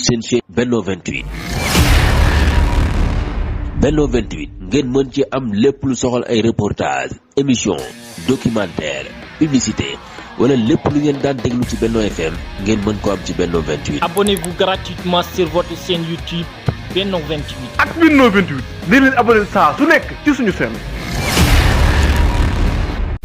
seen chaîne Benno 28 Benno 28 ngeen mën ci am lépp lu soxal ay reportage émission documentaire publicité wala lépp lu ngeen daan déglu ci Benno FM ngeen mën ko am ci Benno 28. Abonnez-vous gratuitement sur votre chaîne YouTube Benno 28. ak Benno 28 di leen abonné saa su nekk ci suñu chaîne.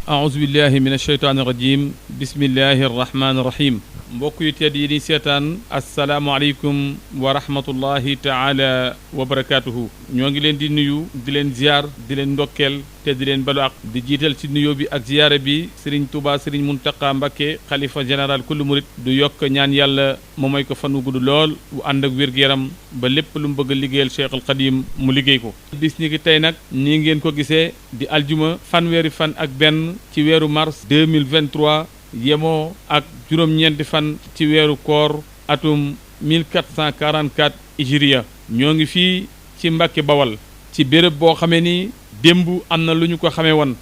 aouzu billahi min asheytaani rajim bismillahi arrahmani irrahim mbokk yu tedd yi di seetaan asalaamualeykum wa rahmatullahi taala wa barakatuhu ñoo ngi leen di nuyu di leen ziar di leen ndokkeel te di leen balu ak di jiital ci nuyoo bi ak ziyaara bi Serigne Touba Serigne Mountakha Mbacké xalifa général kullu murit du yokk ñaan yàlla mu may ko fan wu gudd lool wu ànd ak wér-gu-yaram ba lépp lu mu bëgg a liggéeyal Cheikh al Khadim mu liggéey ko bis ñi ki tey nag nii ngeen ko gisee di aljuma fanweeri fan ak benn ci weeru mars 2023 yemoo ak juróom-ñeenti fan ci weeru koor atum 1444 hijriya ñoo ngi fii ci Mbàkke Bawal ci béréb boo xamee ni démb am na lu ñu ko xamee woon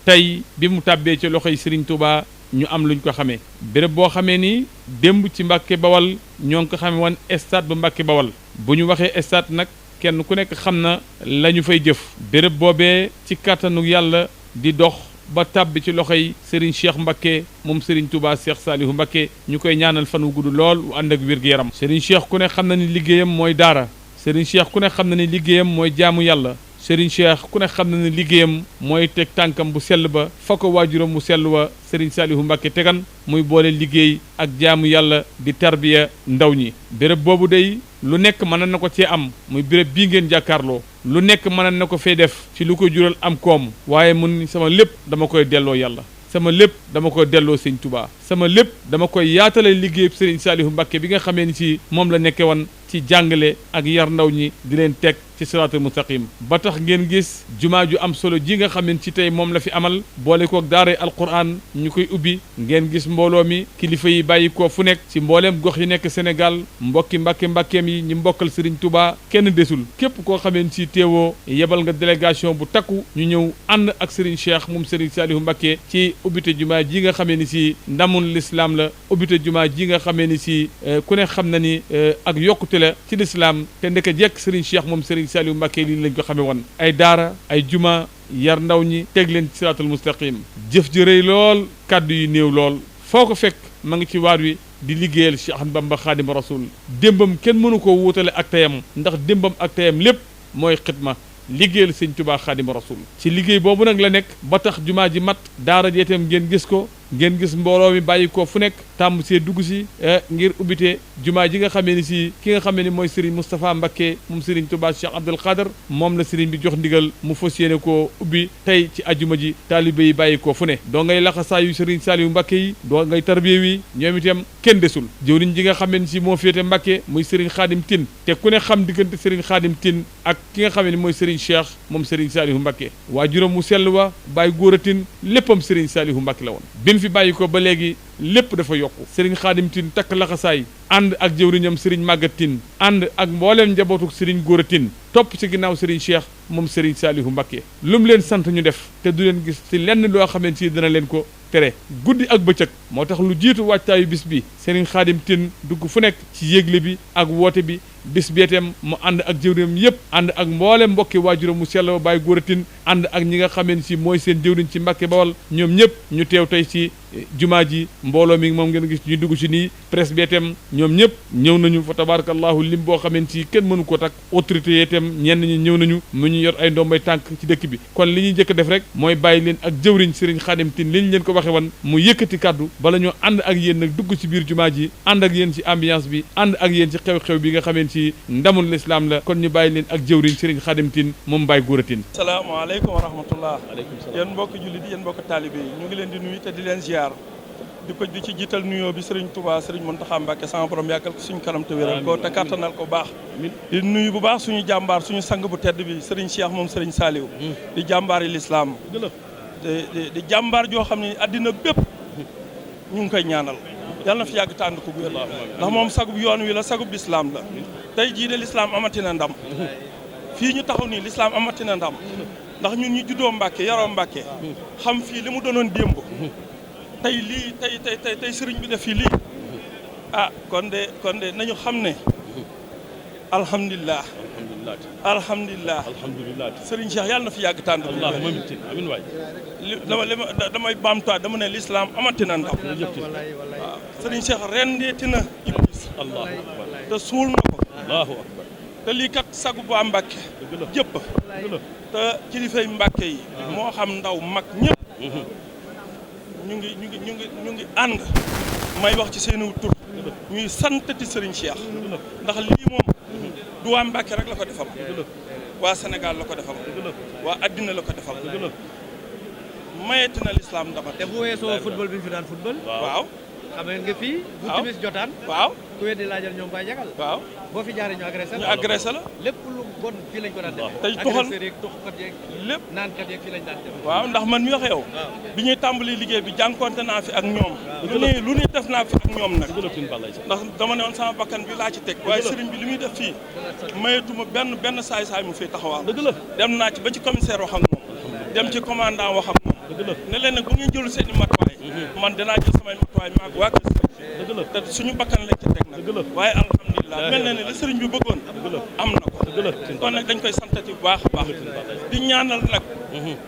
tey bi mu tàbbee ci loxoy Serigne Touba ñu am lu ñu ko xamee béréb boo xamee ni démb ci Mbàkke Bawal ñoo ngi ko xamee woon stade bu Mbàkke Bawal bu ñu waxee stade nag kenn ku nekk xam na la ñu fay jëf béréb boobee ci kàttanu yàlla di dox ba tàbbi ci loxoy Serigne Cheikh Mbacké moom Serigne Touba Cheikh Salihu Mbacké ñu koy ñaanal fan wu gudd lool wu ànd ak wér-gu-yaram Serigne Cheikh ku ne xam na ni liggéeyam mooy daara Serigne Cheikh ku ne xam na ni liggéeyam mooy jaamu yàlla Serigne Cheikh ku ne xam na ni liggéeyam mooy teg tànkam bu sell ba fa ko waajuram bu sell wa Serigne Salihu Mbacké tegan muy boole liggéey ak jaamu yàlla di tarbiya ndaw ñi béréb boobu day lu nekk mën na ko cee am muy béréb bii ngeen jàkkaarloo lu nekk mën na ko fee def ci lu ko jural am koom waaye mun sama lépp dama koy delloo yàlla sama lépp dama koy delloo sëñ Touba sama lépp dama koy yaatale liggéeyub Serigne Salihu Mbacké bi nga xamee ni ci moom la nekke woon ci jàngale ak yar ndaw ñi di leen teg ci siraatul mustaqim ba tax ngeen gis jumaa ju am solo ji nga xam ne ci tey moom la fi amal boole koog daaray alquran ñu koy ubbi ngeen gis mbooloo mi kilifa yi bàyyi ko fu nekk ci mbooleem gox yi nekk Sénégal mbokki mbàkkeem yi ñi mbokkal Serigne Touba kenn desul képp koo xamee ni ci teewoo yebal nga délégation bu takku ñu ñëw ànd ak Serigne Cheikh moom Serigne Salihu Mbacké ci ubbite jumaa ji nga xamee ni si ndamul lislaam la ubbite jumaa ji nga xamee ni si ku ne xam na ni ak yokkute la ci lislaam te ndeke jekk Serigne Cheikh moom Serigne Salihu Mbacké lii lañ ko xamee woon ay daara ay juma yar ndaw ñi teg leen ci siraatul mustaqim jëf ji rëy lool kàddu yi néew lool foo ko fekk ma ngi ci waar wi di liggéeyal Cheikh Ahmadou Bamba Xaadimu Rasuul démbam kenn mënu koo wuutale ak teyam ndax démbam ak teyam lépp mooy xidma liggéeyal sëñ Touba Xaadimu Rasuul ci liggéey boobu nag la nekk ba tax jumaa ji mat daara jeetam ngeen gis ko ngeen gis mbooloo mi bàyyi ko fu nekk tàmm see dugg si ngir ubbite jumaa ji nga xamee ni si ki nga xamee ni mooy Serigne Moustapha Mbacké moom Serigne Touba Cheikh Abdoul Khadr moom la Serigne bi jox ndigal mu fas yéene koo ubbi tey ci ajuma ji taalibe yi bàyyi ko fu ne doo ngay laxasaayu Serigne Saliou Mbacké yi doo ngay tarbiye wi ñoom itam kenn desul jëwriñ ji nga xamee ni si moo féete Mbacké muy Serigne Khadim Tine te ku ne xam diggante Serigne Khadim Tine ak ki nga xamee ni mooy Serigne Cheikh moom Serigne Saliou Mbacké waajuram mu sell wa bàyyi góor a Tine léppam Serigne Saliou Mbacké la woon fi bàyyi ko ba léegi lépp dafa yokku Serigne Khadim Tine takk laxasaay ànd ak jëwriñam Serigne Maguette Tine ànd ak mbooleem njabootu Serigne Gora Tine topp ci ginnaaw Serigne Cheikh moom Serigne Salihu Mbacké lu mu leen sant ñu def te du leen gis ci lenn loo xamante si dina leen ko tere guddi ak bëccëg moo tax lu jiitu wàccaayu bis bi Serigne Khadim Tine dugg fu nekk ci yégle bi ak woote bi bis beetem mu ànd ak jëwriñam yëpp ànd ak mboolem mbokki waajuram mu sell ba bàyyi Gora Tine ànd ak ñi nga xamante si mooy seen jëwriñ ci Mbàkke Bawal ñoom ñëpp ñu teew tey ci jumaa ji mbooloo mi moom ngeen gis ñu dugg ci nii presse bi itam ñoom ñëpp ñëw nañu fa tabarakallahu lim boo xamante si kenn mënu ko tak autorité yi itam ñenn ñi ñëw nañu mu ñu yor ay ndombay tànk ci dëkk bi kon li ñuy njëkk def rek mooy bàyyi leen ak jëwriñ Serigne Khadim Tine li ñu leen ko waxe woon mu yëkkati kaddu bala ñoo ànd ak yéen nag dugg ci biir jumaa ji ànd ak yéen ci ambiance bi ànd ak yéen ci xew-xew bi nga xamante si ndamul lislaam la kon ñu bàyyi leen ak jëwriñ Serigne Khadim Tine moom Baye Gora Tine. salaamaaleykum wa rahmatullah yéen mbokki jullit yi yéen mbokki taalibe yi ñu ngi leen di nuyu te di leen ziar di ci jiital nuyoo bi Serigne Touba Serigne Mountakha Mbacké sama borom yàggal ko suñu kanam te wéral ko te kattanal ko baax di nuyu bu baax suñu jàmbaar suñu sang bu tedd bi Serigne Cheikh moom Serigne Saliou di jàmbaar yi lislaam di jàmbaar joo xam ne addina bépp ñu ngi koy ñaanal yàlla na fi yàgg tànd ko bu wér ndax moom sagub yoon wi la sagub lislaam la tey jii de lislaam amatina ndam fii ñu taxaw nii lislaam amatina ndam ndax ñun ñu juddoo Mbacké yaroo Mbacké xam fii li mu doonoon démb tey lii tey sëriñ bi def fii lii kon de nañu xam ne alhamdulilah alhamdulilah Serigne Cheikh yàlla na fi yàgg tànn. amiin waay. damay baamtuwaat dama ne l'islam amati na ndam. waaw Serigne Cheikh rendeeti na Iblis. te suul na ko. allahu akbar. te lii kat sagu bu Mbàkke jëpp te kilifay Mbàkke yi moo xam ndaw mag ñëpp ñu ngi ànd may wax ci seeni tur ñuy santati Serigne Cheikh ndax lii moom du waa Mbàkke rek la ko defal waa Sénégal la ko defal waa addina la ko defal mayeti na l'islam dama te bu weesoo football bi ñu fi daan football waaw xam nga fii bu timis jotaan waaw ku weddi laajal ñoom Baye Jagal waaw boo fi jaaree ñu agressé la lépp lu bon fii lañ ko daan def tey tuxal tuxkat yeeg lépp naankat yeeg fii lañ daan def waaw ndax man mi wax yow bi ñuy tàmbali liggéey bi jànkonte naa fi ak ñoom lu ne def naa fi ak ñoom nag ndax dama ne woon sama bakkan bi laa ci teg waaye sëriñ bi li muy def fii mayetuma benn saay-saay mu fiy taxawal dem naa ci ba ci commissaire wax ak moom dem ci commandant wax ak moom ne leen nag bu ngeen jëlu seen i matuwaay man dinaa jël samay matuwaay maag waa kër sëriñ te suñu bakkan lañ ci teg nag waaye alhamdulilah mel na ne la sëriñ bi bëggoon am na ko kon nag dañ koy santati bu baax a baax di ñaanal nag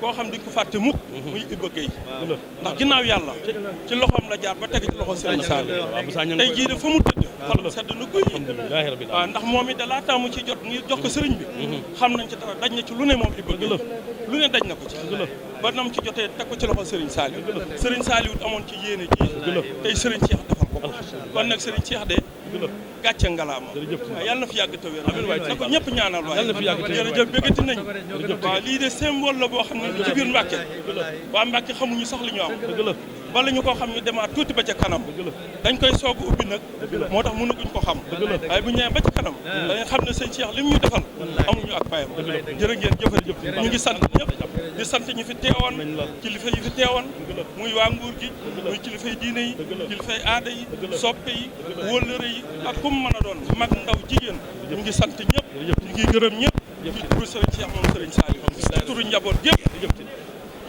koo xam diñ ko fàtte mukk muy Iba Gueye ndax ginnaaw yàlla ci loxoom la jaar ba teg ci loxo sëriñ Sall tey jii de fa mu tëdd xol sedd na guy waaw ndax moom it da laa taamu ci jot ngir jox ko sëriñ bi xam nañ ci dara daj na ci lu ne moom Iba Gueye lu ne daj na ko ci ba nam ci jotee teg ko ci loxo sëriñ Saliou sëriñ Saliou amoon ci yéene ji tey sëriñ Cheikh defal ko kon nag sëriñ Cheikh de gàcce ngalaama waaw yàlla na fi yàgg te wér na ko ñëpp ñaanal waaye jërëjëf bëggati nañ waaw lii de symbole la boo xam ne ci biir Mbàkke waa Mbàkke xamuñu sax li ñu am bala ñu ko xam ñu demaat tuuti ba ca kanam dañ koy soog a ubbi nag moo tax mënaguñ ko xam waaye bu ñëwee ba ci kanam dañu xam ne sëñ Cheikh li mu ñu defal amuñu ak payam jërë ngeen jëfal ñu ngi sant ñëpp di sant ñi fi teewoon kilifa yi fi teewoon muy waa nguur gi muy kilifay diine yi kilifay aada yi soppe yi wóllëre yi ak kum mën a doon mag ndaw jigéen ñu ngi sant ñëpp ñu ngi gërëm ñëpp ci turu Serigne Cheikh moom Serigne Saliou ci turu njaboot gépp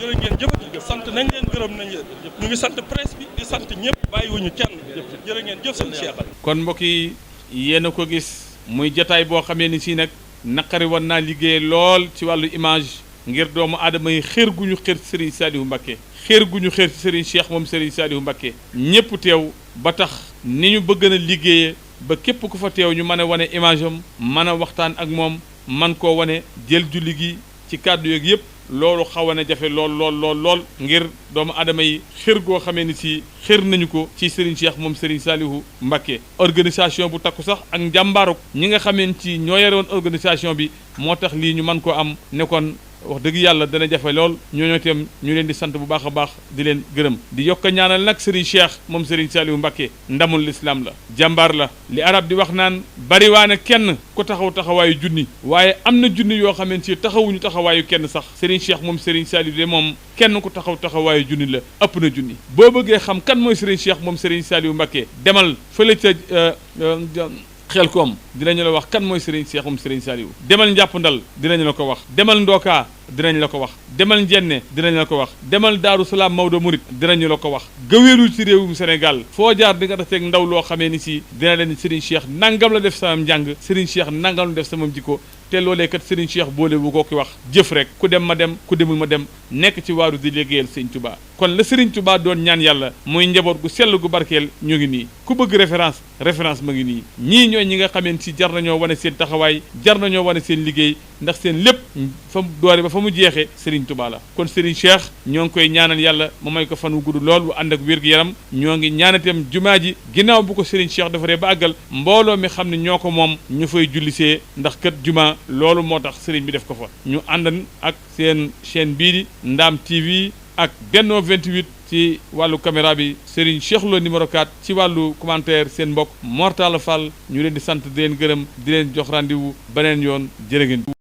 jërë ngeen jëfati sant nañ leen gërëm nañ leen ñu ngi sant presse bi di sant ñëpp bàyyiwuñu kenn jërë ngeen jëf seen Cheikh kon mbokk yi yéen a ko gis muy jataay boo xamee ni si nag naqari woon naa liggéey lool ci wàllu image ngir doomu aadama yi xër gu ñu xër Serigne Saliou Mbacké xër gu ñu xër ci Serigne Cheikh moom Serigne Saliou Mbacké ñëpp teew ba tax ni ñu bëgg na liggéeyee ba képp ku fa teew ñu mën a wane image am mën a waxtaan ak moom man koo wane jël julli gi ci kàddu yeeg yëpp loolu xaw a na jafe lool ngir doomu aadama yi xër goo xamee ni si xër nañu ko ci Serigne Cheikh moom Serigne Saliou Mbacké organisation bu takku sax ak njàmbaaruk ñi nga xamee ci ñoo yore woon organisation bi moo tax lii ñu mën koo am nekkoon wax dëgg yàlla dana jafe lool ñooñu itam ñu leen di sant bu baax a baax di leen gërëm di yokk a ñaanal nag Serigne Cheikh moom Serigne Saliou Mbacké ndamul l'islam la jàmbaar la li arab di wax naan bariwaane kenn ku taxawaayu junni waaye am na junni yoo xamante ci taxawuñu taxawaayu kenn sax Serigne Cheikh moom Serigne Saliou de moom kenn ku taxawaayu junni la ëpp na junni boo bëggee xam kan mooy Serigne Cheikh moom Serigne Saliou Mbacké demal fële ca xel koom dinañu la wax kan mooy Serigne Cheikh moom Serigne Saliou demal njàpp ndal dinañu la ko wax demal ndookaa dinañ la ko wax demal njenne dinañ la ko wax demal Daaru Salaam Maodo Murit dinañu la ko wax gëwéerul ci réewum Sénégal foo jaar di nga taseeg ndaw loo xamee ni si dina leen Serigne Cheikh nangam la def sama njàng Serigne Cheikh nangam la def sama jikko te loolee kat Serigne Cheikh boole bu ko ki wax jëf rek ku dem ma dem ku demul ma dem nekk ci waaru di liggéeyal Serigne Touba kon la Serigne Touba doon ñaan yàlla muy njaboot gu sell gu barkeel ñu ngi nii ku bëgg référence ma ngi nii ñii ñooy ñi nga xamee si jar nañoo wane seen taxawaay jar nañoo wane seen liggéey ndax seen lépp fa mu doore ba fa mu jeexee Serigne Touba la kon Serigne Cheikh ñoo ngi koy ñaanal yàlla mu may ko fan wu gudd lool bu ànd ak wér-gu-yaram ñoo ngi ñaanatam jumaa ji ginnaaw bu ko Serigne Cheikh defaree ba àggal mbooloo mi xam ne ñoo ko moom ñu fay jullisee ndax kat jumaa loolu moo tax Serigne bi def ko fa ñu àndan ak seen chaîne bii di Ndaam TV ak Benno 28 ci wàllu caméra bi Serigne Cheikh Lo numéro 4 ci wàllu commentaire seen mbokk Mortala Fall ñu leen di sant di leen gërëm di leen jox rendez-vous beneen yoon jërë ngeen